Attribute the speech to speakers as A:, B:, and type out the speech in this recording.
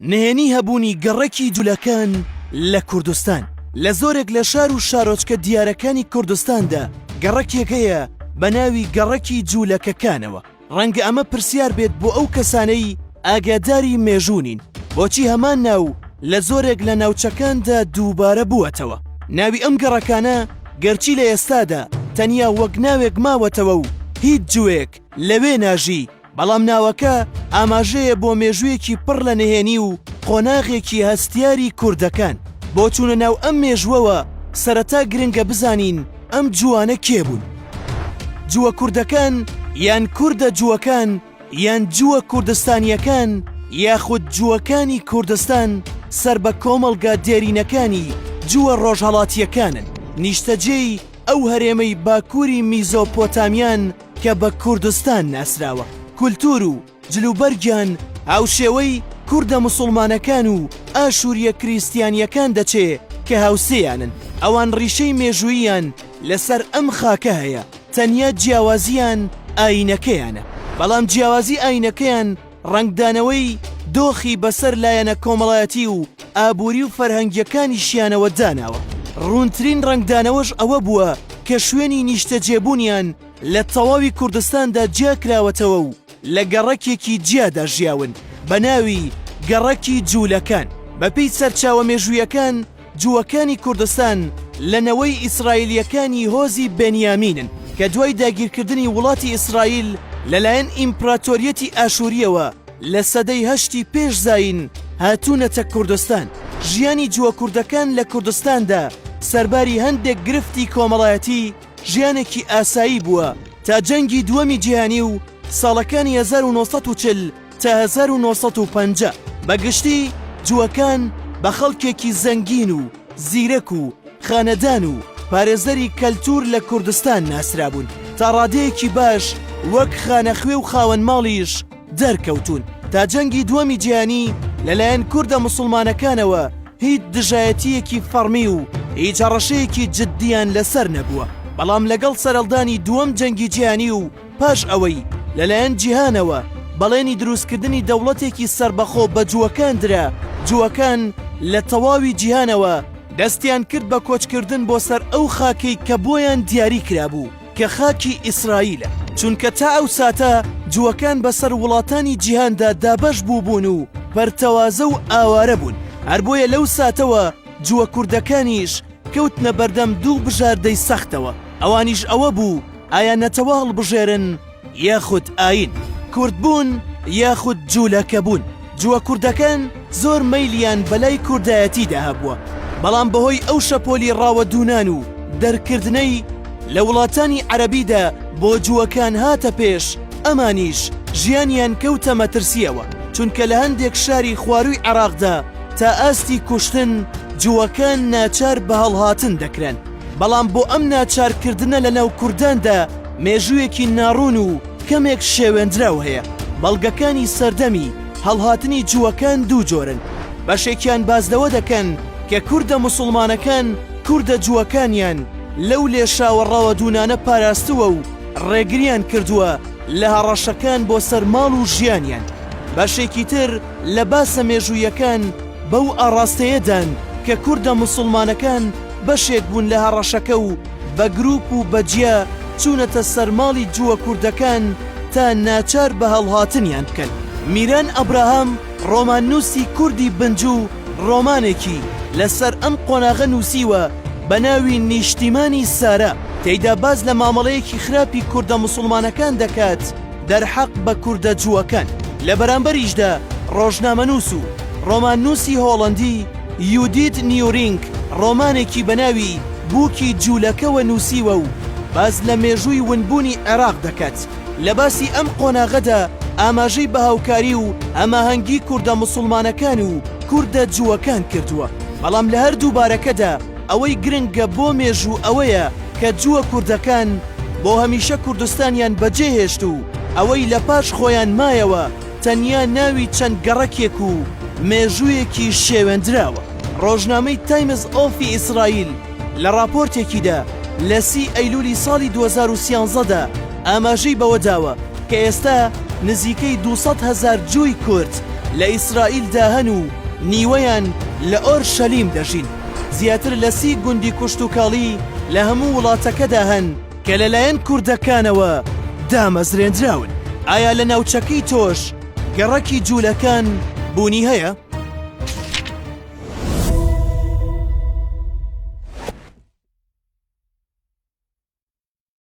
A: نهێنی هەبوونی گەڕەکی جولەکان لە کوردستان. لە زۆرێک لە شار و شارۆچکە دیارەکانی کوردستاندا گەڕەکێک هەیە بە ناوی گەڕەکی جوولەکەکانەوە. ڕەنگە ئەمە پرسیار بێت بۆ ئەو کەسانەی ئاگاداری مێژوو نین، بۆچی هەمان ناو لە زۆرێک لە ناوچەکاندا دووبارە بووەتەوە؟ ناوی ئەم گەڕەکانە گەرچی لە ئێستادا تەنیا وەک ناوێک ماوەتەوە و هیچ جووێک لەوێ ناژی، بەڵام ناوەکە ئاماژەیە بۆ مێژوویەکی پڕ لە نهێنی و قۆناغێکی هەستیاری کوردەکان. بۆ چوونە ناو ئەم مێژووەوە سەرەتا گرنگە بزانین ئەم جووانە کێ بوون؟ جووە کوردەکان یان کوردە جووەکان یان جووە کوردستانییەکان یاخود جووەکانی کوردستان سەر بە کۆمەڵگا دێرینەکانی جووە ڕۆژهەڵاتییەکانن، نیشتەجێی ئەو هەرێمەی باکووری میزۆپۆتامیان کە بە کوردستان ناسراوە، کولتوور و جلوبەرگیان هاوشێوەی کوردە موسوڵمانەکان و ئاشوورییە کریستیانییەکان دەچێ کە هاوسێیانن، ئەوان ڕیشەی مێژووییان لەسەر ئەم خاکە هەیە، تەنیا جیاوازییان ئایینەکەیانە، بەڵام جیاوازی ئایینەکەیان ڕەنگدانەوەی دۆخی بەسەر لایەنە کۆمەڵایەتی و ئابووری و فەرهەنگییەکانیشیانەوە داناوە. ڕوونترین ڕەنگدانەوەش ئەوە بووە کە شوێنی نیشتەجێبوونیان لە تەواوی کوردستاندا جیاکراوەتەوە و لە گەڕەکێکی جیادا ژیاون بە ناوی گەڕەکی جوولەکان. بەپێی سەرچاوە مێژوویەکان، جووەکانی کوردستان لە نەوەی ئیسرائیلییەکانی هۆزی بێنیامینن کە دوای داگیرکردنی وڵاتی ئیسرائیل لەلایەن ئیمپراتۆریەتی ئاشوورییەوە لە سەدەی هەشتی پێش زایین هاتوونەتە کوردستان. ژیانی جووە کوردەکان لە کوردستاندا سەرباری هەندێک گرفتی کۆمەڵایەتی ژیانێکی ئاسایی بووە تا جەنگی دووەمی جیهانی و ساڵەکانی 1940 تا 1950. بە گشتی جووەکان بە خەڵکێکی زەنگین و زیرەک و خانەدان و پارێزەری کەلتوور لە کوردستان ناسرابوون، تا ڕادەیەکی باش وەک خانەخوێ و خاوەن ماڵیش دەرکەوتوون. تا جەنگی دووەمی جیهانی لەلایەن کوردە موسڵمانەکانەوە هیچ دژایەتییەکی فەڕمی و هیچ هەڕەشەیەکی جددیان لەسەر نەبووە، بەڵام لەگەڵ سەرهەڵدانی دووەم جەنگی جیهانی و پاش ئەوەی لەلایەن جیهانەوە بەڵێنی دروستکردنی دەوڵەتێکی سەربەخۆ بە جووەکان درا، جووەکان لە تەواوی جیهانەوە دەستیان کرد بە کۆچکردن بۆ سەر ئەو خاکەی کە بۆیان دیاری کرابوو کە خاکی ئیسرائیلە، چونکە تا ئەو ساتە جووەکان بەسەر وڵاتانی جیهاندا دابەش بووبوون و پەرتەوازە و ئاوارە بوون، هەر بۆیە لەو ساتەوە جووە کوردەکانیش کەوتنە بەردەم دوو بژاردەی سەختەوە، ئەوانیش ئەوە بوو ئایا نەتەوە هەڵبژێرن یاخود ئایین؟ کوردبوون یاخود جوولەکەبوون؟ جووە کوردەکان زۆر مەیلیان بەلای کوردایەتیدا هەبووە، بەڵام بەهۆی ئەو شەپۆلی ڕاوەدوونان و دەرکردنەی لە وڵاتانی عەرەبیدا بۆ جووەکان هاتە پێش، ئەمانیش ژیانیان کەوتە مەترسییەوە، چونکە لە هەندێک شاری خوارووی عێراقدا تا ئاستی کوشتن جووەکان ناچار بە هەڵهاتن دەکران. بەڵام بۆ ئەم ناچارکردنە لەناو کورداندا مێژوویەکی ناڕوون و کەمێک شێوێندراو هەیە. بەڵگەکانی سەردەمی هەڵهاتنی جووەکان دوو جۆرن، بەشێکیان باس لەوە دەکەن کە کوردە موسوڵمانەکان کوردە جووەکانیان لەو لێشاوە ڕاوەدوونانە پاراستووە و ڕێگریان کردووە لە هەڕەشەکان بۆ سەر ماڵ و ژیانیان. بەشێکی تر لە باسە مێژوویەکان بەو ئاڕاستەیەدان کە کوردە موسوڵمانەکان بەشێک بوون لە هەڕەشەکە و بە گروپ و بە جیا چوونەتە سەر ماڵی جووە کوردەکان تا ناچار بە هەڵهاتنیان بکەن. میران ئەبراهام ڕۆماننووسی کوردی بنجوو ڕۆمانێکی لە سەر ئەم قۆناغە نووسیوە بە ناوی نیشتیمانی سارا تێیدا باس لە مامەڵەیەکی خراپی کوردە موسوڵمانەکان دەکات دەرحەق بە کوردە جووەکان. لە بەرامبەریشدا ڕۆژنامەنووس و ڕۆماننووسی هۆڵەندی یودیت نیورینگ ڕۆمانێکی بە ناوی بووکی جوولەکەوە نووسیوە و باس لە مێژووی ونبوونی عێراق دەکات. لە باسی ئەم قۆناغەدا ئاماژەی بە هاوکاری و هەماهەنگی کوردە موسوڵمانەکان و کوردە جووەکان کردووە. بەڵام لە هەردوو بارەکەدا ئەوەی گرنگە بۆ مێژوو ئەوەیە کە جووە کوردەکان بۆ هەمیشە کوردستانیان بەجێهێشت و ئەوەی لە پاش خۆیان مایەوە تەنیا ناوی چەند گەڕەکێک و مێژوویەکی شێوێندراوە. ڕۆژنامەی تایمز ئۆفی ئیسرائیل لە ڕاپۆرتێکیدا لە سی ئەیلولی ساڵی 2013 دا ئاماژەی بەوە داوە کە ئێستا نزیکەی 200 هەزار جووی کورد. لە ئیسرائیلدا هەن و نیوەیان لە ئۆرشەلیم دەژین. زیاتر لە سی گوندی کوشتوکاڵی لە هەموو وڵاتەکەدا هەن کە لەلایەن کوردەکانەوە دامەزرێندراون. ئایا لە ناوچەکەی تۆش گەڕەکی جوولەکان بوونی هەیە؟